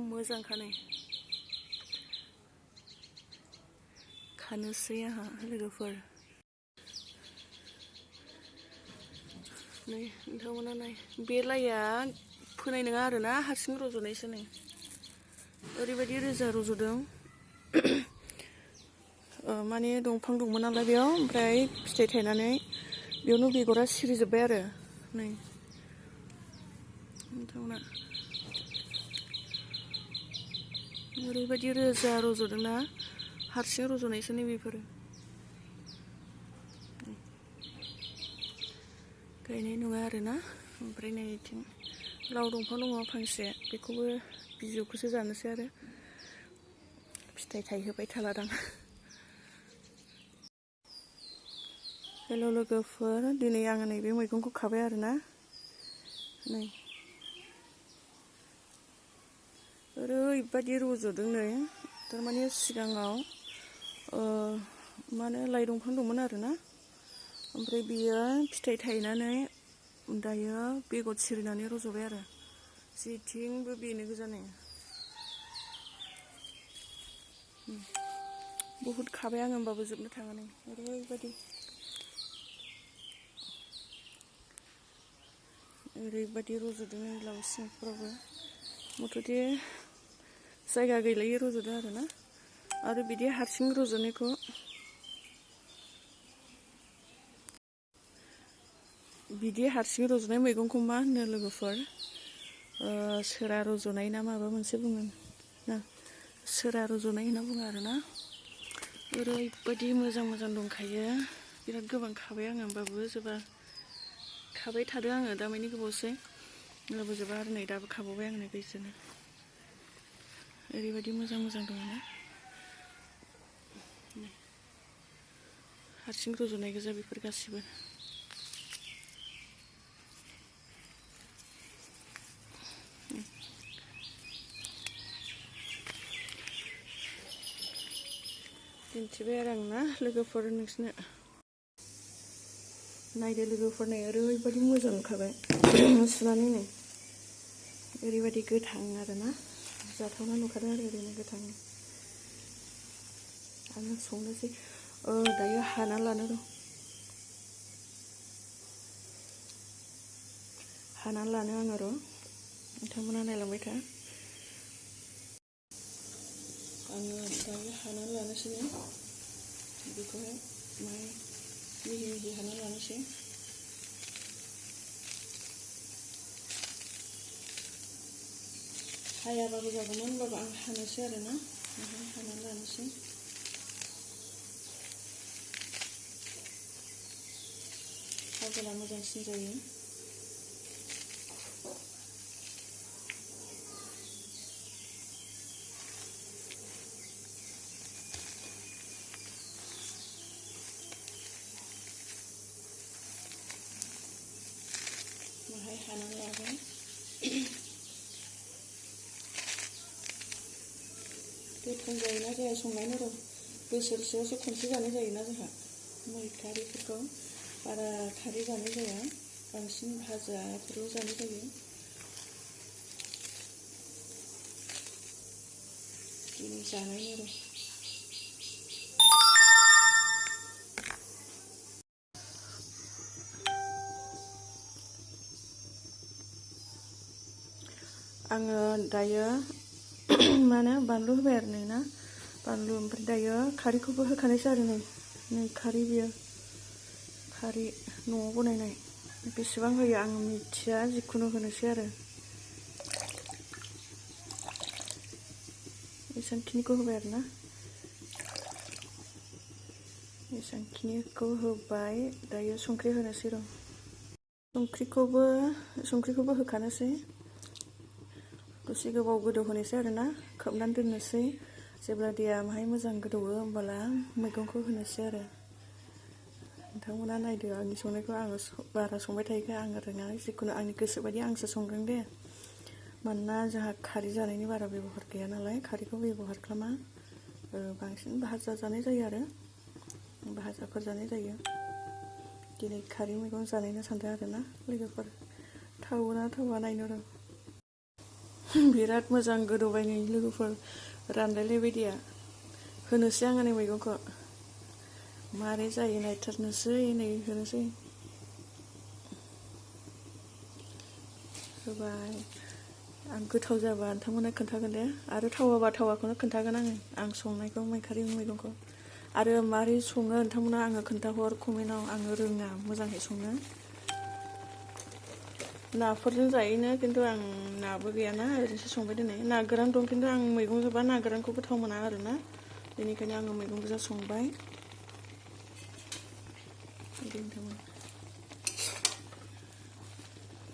मोजांखा नै खानोसै आंहा लोगोफोर नै नोंथांमोना नाय बे लाइया फोनाय नङा आरोना हारसिं रज'नायसो नै ओरैबायदि रोजा रज'दों माने दंफां दंमोन नालाय बेयाव ओमफ्राय फिथाइ थायनानै बेयावनो बेगरा सिरिजोब्बाय आरो नै नोंथांमोना ओरैबायदि रोजा रज'दोंना हारसिं रज'नायसो नै बेफोरो गायनाय नङा आरोना ओमफ्राय नै बिथिं लाव दंफां दङ फांसे बेखौबो बिजौखौसो जानोसै आरो फिथाइ थायहोबाय थालादां हेल' लोगोफोर दिनै आङो नैबे मैगंखौ खाबाय आरोना नै ओरैबायदि रज'दों नै थारमाने सिगाङाव मा होनो लाइ दंफां दंमोन आरोना ओमफ्राय बियो फिथाइ थायनानै दायो बेगर सिरिनानै रज'बाय आरो जेथिंबो बेनो गोजा नै बहुद खाबाय आङो होमबाबो जोबनो थाङा नै ओरैबायदि रज'दों नै लाव सिंफ्रावबो मथथे जायगा गैलायै रज'दों आरोना आरो बिदि हारसिं रज'नायखौ बिदि हारसिं रज'नाय मैगंखौ मा होनो लोगोफोर सोरा रज'नाय ना माबा मोनसे बुङो ना सोरा रज'नाय होनना बुङो आरोना ओरैबायदि मोजां मोजां दंखायो बिराद गोबां खाबाय आङो होमबाबो जोबा खाबाय थादों आङो दामानि गोबावसै होमबाबो जोबा आरो नै दाबो खाबावबाय आं नै बिदिनो ओरैबायदि मोजां मोजां दङ ना हारसिं रज'नाय गोजा बेफोर गासिबो दिन्थिबाय आरो आं ना लोगोफोर नोंसोरनो नायदो लोगोफोर नै ओरैबायदि मोजां ओंखारबाय सुनानै नै ओरैबायदि गोथां आरोना जाथावना नुखादों आरो ओरैनो गोथां आङो संनोसै दायो हाना लानो र' हाना लानो आङो र' नोंथांमोना नायलांबाय था आङो दायो हाना लानोसै बेखौहाय मिहि मिहि हाना लानोसै हायाबाबो जागौमोन होनबाबो आं हानोसै आरोना ओमफ्राय हानानै लानोसै हाबोला मोजांसिन जायो बाहाय हानानै लाबाय गोथां जायोना जाया संनायनि र' बोसोरसेयावसो खनसे जानाय जायोना जोंहा मैखारिफोरखौ बारा खारै जानाय जाया बांसिन भाजाफोरल' जानाय जायो दिनै जानायनि र' आङो दायो मा होनो बानलु होबाय आरो नै ना बानलु ओमफ्राय दायो खारैखौबो होखानायसै आरो नै खारै बियो खारै न'आव बनायनाय बेसेबां होयो आं मिथिया जिखुनु होनोसै आरो एसेबांखिनिखौ होबाय आरो ना एसेबांखिनिखौ होबाय दायो संख्रि होनोसै र' संख्रिखौबो होखानोसै दसे गोबाव गोदौ होनोसै आरोना खोबनानै दोननोसै जेब्ला दैया माहाय मोजां गोदौवो होमबोला मैगंखौ होनोसै आरो नोंथांमोना नायदो आंनि संनायखौ आङो बारा संबाय थायोखाय आङो रोङा जिखुनु आंनि गोसो बायदि आंसो संदों दे मानोना जोंहा खारै जानायनि बारा बेब'हार गैया नालाय खारैखौ बेब'हार खालामा बांसिन भाजा जानाय जायो आरो भाजाफोर जानाय जायो दिनै खारै मैगं जानायनो सानदों आरोना लोगोफोर थावो ना थावा नायनो र' बिराद मोजां गोदौबाय नै लोगोफोर रानलायलायबाय दैया होनोसै आङो नै मैगंखौ मारै जायो नायथारनोसै नै होनोसै होबाय आं गोथाव जाबा नोंथांमोना खोन्थागोन दे आरो थावाबा थावाखौनो खोन्थागोन आं संनायखौ मैखारि मैगंखौ आरो मारै सङो नोंथांमोना आङो खोन्थाहर कमेन्टआव आङो रोङा मोजाङै संनो नाफोरजों जायोनो खिन्थु आं नाबो गैयाना ओरैनोसो संबाय दिनै ना गोरान दं खिन्थु आं मैगं जोबा ना गोरानखौ गोथाव मोना आरोना बेनिखायनो आङो मैगं गोजा संबाय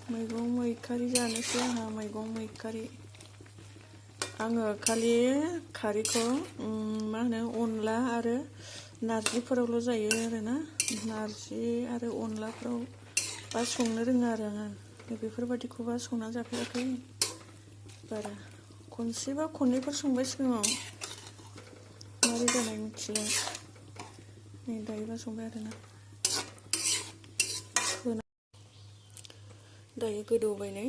मैगं मैखारि जानोसै आंहा मैगं मैखारि आङो खालि खारैखौ मा होनो अनला आरो नारजिफोरावल' जायो आरोना नारजि आरो अनलाफ्राव बा संनो रोङा आरो आङो बेफोरबायदिखौबा संनानै जाफेराखै बारा खनसेबा खननैफोर संबाय सिगाङाव मारै जानाय मिथिला नै दायोबा संबाय आरोना दायो गोदौबाय नै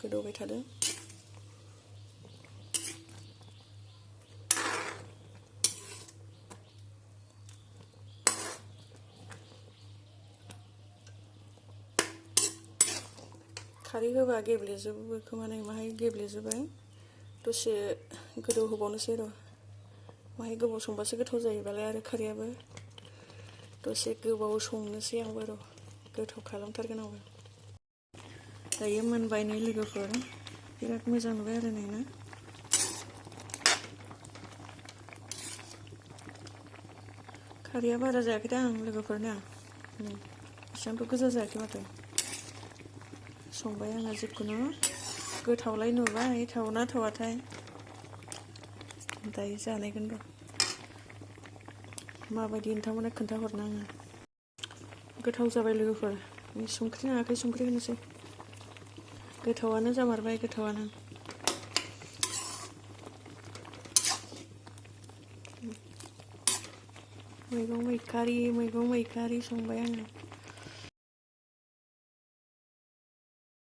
गोदौबाय थादों खारै होबा गेब्लेजोबो खोमा नै माहाय गेब्लेजोब्बाय दसे गोदौ होबावनोसै र' माहाय गोबाव संबासो गोथाव जायोबालाय आरो खारैयाबो दसे गोबाव संनोसै आंबो र' गोथाव खालामथारगोन आंबो दायो मोनबाय नै लोगोफोर बिराद मोजां नुबाय आरो नै ना खारैया बारा जायाखै दां लोगोफोरना एसेबांथ' गोजा जायाखै माथो संबाय आङो जिखुनु गोथावलाय नुबाय थावना थावाथाय दायो जानायगोन र' माबायदि नोंथांमोना खोन्थाहरनो आङो गोथाव जाबाय लोगोफोर संख्रि नाङाखै संख्रि होनोसै गोथावानो जामारबाय गोथावानो मैगं मैखारि संबाय आङो